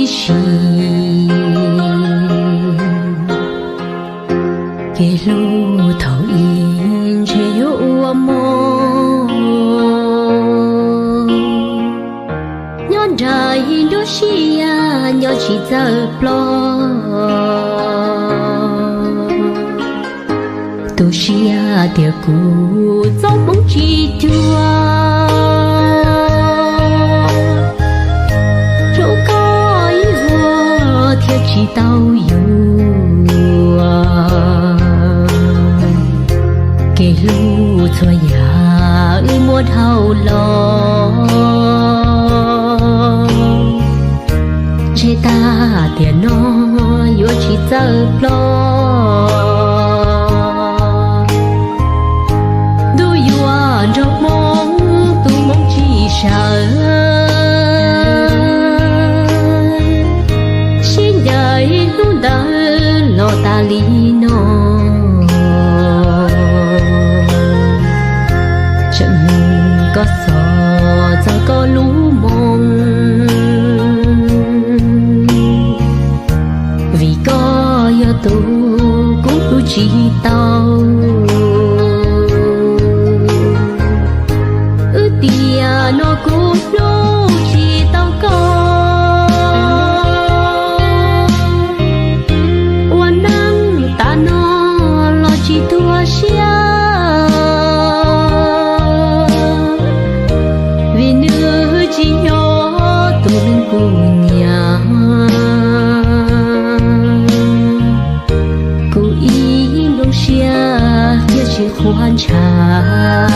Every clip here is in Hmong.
ib sim. Kev hlub thaum ub ntshe yuav ua mov, nyob nraim nruab siab nyob tsis txawj ploj. Tu siab tias kuv txoj hmoov tsis cuag, rau koj ib vuag thiaj tsis tau yuav. Kev hlub txhua yam wb muab dhau los, ntshe tag tiam no yuav tsis txawj ploj. Ntuj yuav nrog hmoo, tus hmoov tsis sawv, sib ncaim hnub ntawd los tas li no. Tseem mloog koj xov txog koj lub moo, vim koj yog tus kuv hlub tsis tau. Wb tiam no kuv hlub tsis tau koj, ua neej tas no los tsis tuag siab, vim nws tsis yog tus neeg kuv nyiam. Kuv ib nplooj siab thiaj tsis qhuav ntshav.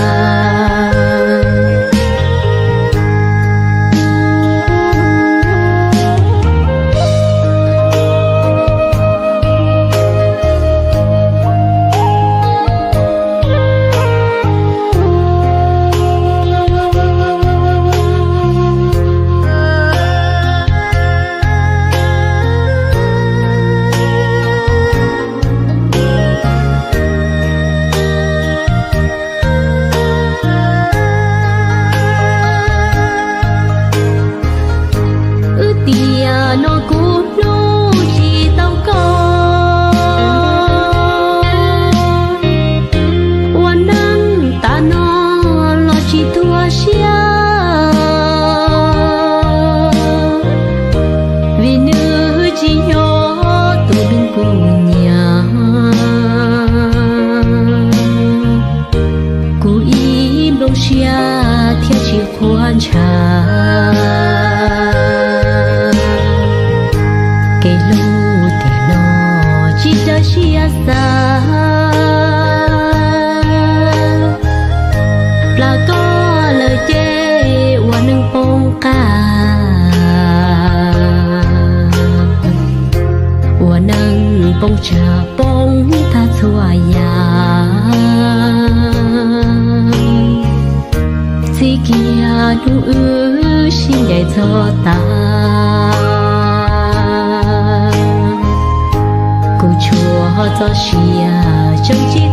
Wb tiam no kuv hlub tsis tau koj, ua neej tas no los tsis tuag siab, vim nws tsis yog tus neeg kuv nyiam. Kuv ib nplooj siab thiaj tsis qhuav ntshav. Kev hlub tiam no tsis raws siab xav, plam koj lawm ces ua neej poob qab, ua neej poob tsag poob tag txhua yam. Txij kiag hnub wb sib ncaim txog tas, kuv tshuav txoj sia tseem tsis